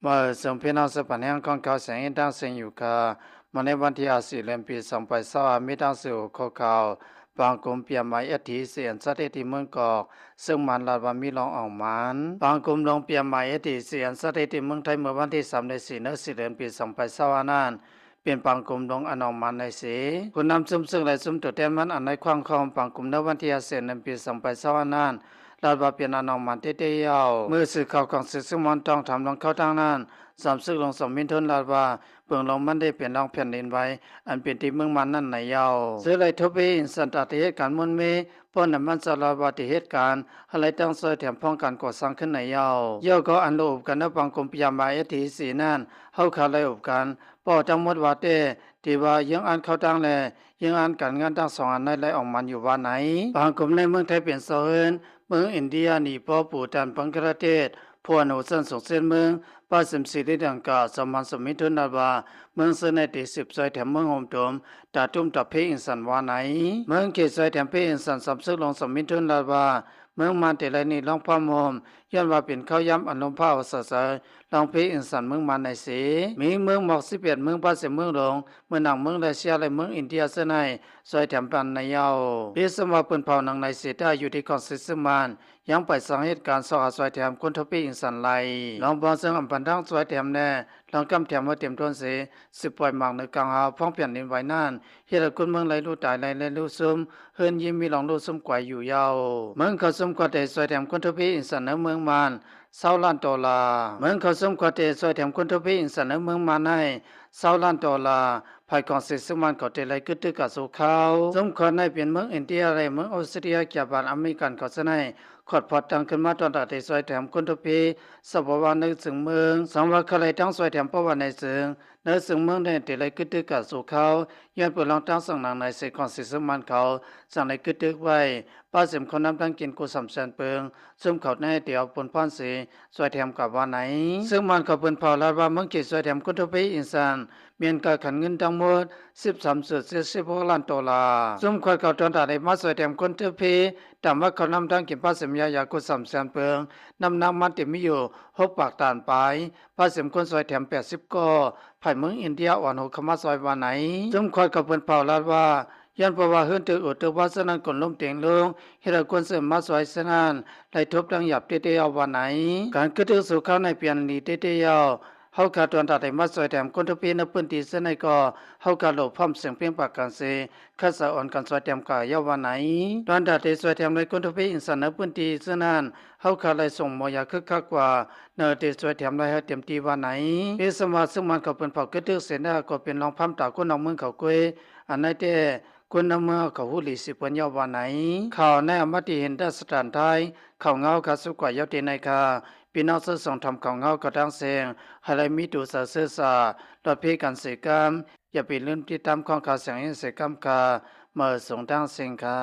ມາເຊີນພີ່ນ້ອງຊາວບ້ານແຫ່ງຂອງຂ່າວສຽງອີນທັງເຊິ່ງຢູ່ຄ່າ. ມາໃນວັນທີຫ້າ ສິບເດືອນ ປີສອງພັນຊາວຫ້າ ມີຕາງຊື່ຫົວຂໍ້ຂ່າວ: ບາງກຸ່ມປ່ຽນໝາຍ ເອສທີ ເສຍອັນຊາເຕທີ່ເມືອງກອກ, ເຊິ່ງມັນລາດວ່າມີລອງອອງມັນ. ບາງກຸ່ມລົງປ່ຽນໝາຍ ເອສທີ ເສຍອັນຊາເຕທີ່ເມືອງໄທ ເມື່ອວັນທີສາມ ແລະ ສີ່ ເດືອນສິບເດືອນ ປີສອງພັນຊາວຫ້ານັ້ນ ເປັນບາງກຸ່ມລົງອັນອອງມັນໃນເສ. ຜູ້ນຳຊຸມເຊິ່ງ ແລະ ຊຸມຕົວແທນມັນ ອັນໃນຂວາງຂອງບາງກຸ່ມໃນວັນທີຫ້າ ສິບເດືອນ ປີສອງພັນຊາວຫ້ານັ້ນ ລາດວ່າເປັນອັນອອງມັນເຕເຕເຍົາ. ເມື່ອສື່ຂ່າວຂອງເສ ຊຶ່ງມັນຕ້ອງຖາມລອງຂ່າວທາງນັ້ນ ສາມຊຶກລົງສອງມິນທຸນ ລາດວ່າເບື້ອງລົງມັນໄດ້ເປັນລອງແຜ່ນດິນໄຫວ ອັນເປັນທີ່ເມືອງມັນນັ້ນໃນເຍົາ. ເຊິ່ງໄດ້ໂທໄປອິນສັນຕາທີ່ເຮັດການມູນເມ ປ້ອນໃຫ້ມັນສະຫຼອດວ່າທີ່ເຮັດການ ໃຫ້ໄດ້ຕັ້ງຊ່ວຍແຖມພ້ອມການກໍ່ສ້າງຂຶ້ນໃນເຍົາ. ເຍົາກໍອັນລົງອົບກັນນຳບາງກຸ່ມ ປີເອັມ ເອສທີ ສີ່ ນັ້ນ ເຮົາຂະໄດ້ອົບກັນ ເວົ້າທັງໝົດວ່າແຕ່ ທີ່ວ່າເຢິງອັນເຂົ້າທາງ ແລະ ເຢິງອັນການງານທັງສອງອັນໃນໄລ່ອອກມັນຢູ່ວ່າໃນ. ບາງກຸ່ມໃນເມືອງໄທເປັນຊາວເຮືອນ ເມືອງອິນເດຍ ນີປອລ ພູຕານ ບັງຄະລາເທດ ພວກອະນຸສັນສູງເຊັ່ນເມືອງ ປາສິມ ສີລິລັງກາ ສອງພັນສອງມິນທຸນ ລາດວ່າເມືອງເຊິ່ງໃນເຕສິບຊ່ວຍແຖມເມືອງໂຮມຕຸມ ຕາຕຸ້ມ ຕາເພອິນສັນວ່າໃນ. ເມືອງເຂດຊ່ວຍແຖມເພອິນສັນ ສາມຊຶກລົງສອງມິນທຸນ ລາດວ່າເມືອງມັນເຕໄລນີລອງພາມໂຮມ ຍ້ອນວ່າເປັນຄາວຍາມອັນລົມພາເອົາໃສ່ໃຈ ລອງເພອິນສັນເມືອງມັນໃນເສ. ມີເມືອງໝອກສິບເອັດ ເມືອງປາສິມ ເມືອງຫຼວງ ເມືອງໜັງ ເມືອງໄລເຊຍ ແລະ ເມືອງອິນເດຍເຊິ່ງໃນ ຊ່ວຍແຖມປັນໃນເຍົາ. ເພສຳວ່າປືນເຜົາໜັງໃນເສ ແຕ່ຢູ່ທີ່ຂອງເສ ຊຶ່ງມັນ ຍັງໄປສ້າງເຫດການຊອກຫາຊ່ວຍແຖມຄົນໂທເພອິນສັນໄຫຼ. ລອງບອງເຊິ່ງອຳພັນທັງຊ່ວຍແຖມ ແລະ ລອງກຳແຖມວ່າເຕັມໂຕນເສ ສິປ່ອຍໝາກເໜືອກາງຫາວ ພອງແຜ່ນດິນໄຫວນັ້ນ ເຮັດໃຫ້ຄົນເມືອງໄຫຼຮູ້ຕາຍ ແລະ ໄຫຼຮູ້ຊຸມ ເຮືອນຍິງມີລອງຮູ້ຊຸມກວາຍຢູ່ເຍົາ. ເມືອງເຂົາຊຸມຄວນໄດ້ຊ່ວຍແຖມຄົນໂທເພອິນສັນໃນເມືອງມັນ ຊາວລ້ານໂຕລາ. ເມືອງເຂົາຊຸມຄວນໄດ້ຊ່ວຍແຖມຄົນໂທເພອິນສັນໃນເມືອງມັນໃຫ້ ຊາວລ້ານໂຕລາ ພາຍຂອງເສ ຊຶ່ງມັນເຂົາໄດ້ໄລ່ກຶດຕື່ກາຊົ່ວຄາວ. ຊຸມຄວນໃນເປັນເມືອງອິນເດຍ ແລະ ເມືອງອອສເຕຣເລັຍ ຈາກບ້ານອາເມລິກັນເຂົາເສໃນ ຂອດພອດຕັ້ງຂຶ້ນມາຕອນຕາໄດ້ຊ່ວຍແຖມຄົນໂທເພ ສະເພາະວ່າໃນເຊິ່ງເມືອງ ສັງວ່າເຂົາໄລ່ຕັ້ງຊ່ວຍແຖມ ເພາະວ່າໃນເຊິ່ງ ໃນເຊິ່ງເມືອງໄດ້ໄດ້ໄລ່ກຶດຕື່ກາຊົ່ວຄາວ ຍ້ອນເປີດລອງຕັ້ງສັງໜັງໃນເສຂອງເສ ຊຶ່ງມັນເຂົາ ຈັ່ງໄດ້ກຶດຕຶກໄວ້ ປາສິມຄົນນຳຕັ້ງກິນກູສາມແສນເປິງ ຊຸມເຂົາໃນໄດ້ເອົາປົນພອນເສ ຊ່ວຍແຖມກັບວ່າໃນ. ຊຶ່ງມັນເຂົາເປີນເຜົາລາດວ່າເມືອງເຂດຊ່ວຍແຖມຄົນໂທເພອິນສັນ ແມ່ນການຂັນເງິນທັງໝົດ ສິບສາມຈຸດເຈັດສິບຫົກລ້ານໂຕລາ. ຊຸມຄວນເຂົາຕອນຕາໄດ້ມາຊ່ວຍແຖມຄົນໂທເພ ຕາມວ່າເຂົານຳຕັ້ງກິນປາສິມຢາຢາກູສາມແສນເປິງ ນ້ຳໜັກມັນເຕັມມີຢູ່ຫົກປາກຕານປາຍ ປາສິມຄົນຊ່ວຍແຖມແປດສິບກໍ ພາຍເມືອງອິນເດຍອ່ອນຫູເຂົ້າມາຊ່ວຍວ່າໃນ. ຊຸມຄວນເຂົາເປີນເຜົາລາດວ່າ ຍ້ອນເພາະວ່າເຮືອນຖືກອຸດຖືກວ່າ ສະນັ້ນກົນລົ້ມເຕັງລົງ ເຮັດໃຫ້ຄົນເຊິ່ງມາຊ່ວຍສະນັ້ນ ໄດ້ທົບທັງຫຍາບເຕເຕເຍົາວ່າໃນ. ການກຶດຕຶກສູ່ຄາວໃນປ່ຽນດີເຕເຕເຍົາ ເຮົາກະຕອນຕາໄດ້ມາຊ່ວຍແຖມຄົນໂທເພໃນພື້ນທີ່ເຊິ່ງໃນກໍ ເຮົາກະໂຫຼພ້ອມສຽງເພງປາກກັນເສ ຄັດສະອອນກັນຊ່ວຍແຖມກະເຍົາວ່າໃນ. ຕອນຕາໄດ້ຊ່ວຍແຖມໃນຄົນໂທເພອິນສັນໃນພື້ນທີ່ເຊິ່ງນັ້ນ ເຮົາກະໄດ້ສົ່ງໝໍຢາຄຶກຄັກກວ່າ ໃນເຕຊ່ວຍແຖມໄດ້ໃຫ້ເຕັມທີ່ວ່າໃນ. ເພສຳວ່າເຊິ່ງມັນເຂົາເປັນເຜົ່າກຶດຕຶກເສນາ ກໍເປັນລອງພາມຕາຄົນນອກເມືອງເຂົາກຸ້ຍ ອັນໃນແຕ່ ຄົນໃນເມືອງເຂົາຮູ້ຫຼີຊິເພິ່ນເຍົາວ່າໃນ. ຂ່າວໃນອາມາຕິເຫັນໄດ້ສະຖານໄທ ຂ່າວເງົາກະສຸກກວ່າເຍົາເຕໃນຄ່າ. ພີ່ນ້ອງເຊີນສົ່ງທຳຂ່າວເງົາກະທັງເສັງ ໃຫ້ໄດ້ມີຕູເສືອເຊື້ອສາ ລອດເພກັນເສກຳ. ຢ່າໄປລືມຕິດຕາມຂອງຂ່າວສຽງອີນເສກຳຄ່າ. ມາເຊີນທັງເສັງຄ່າ.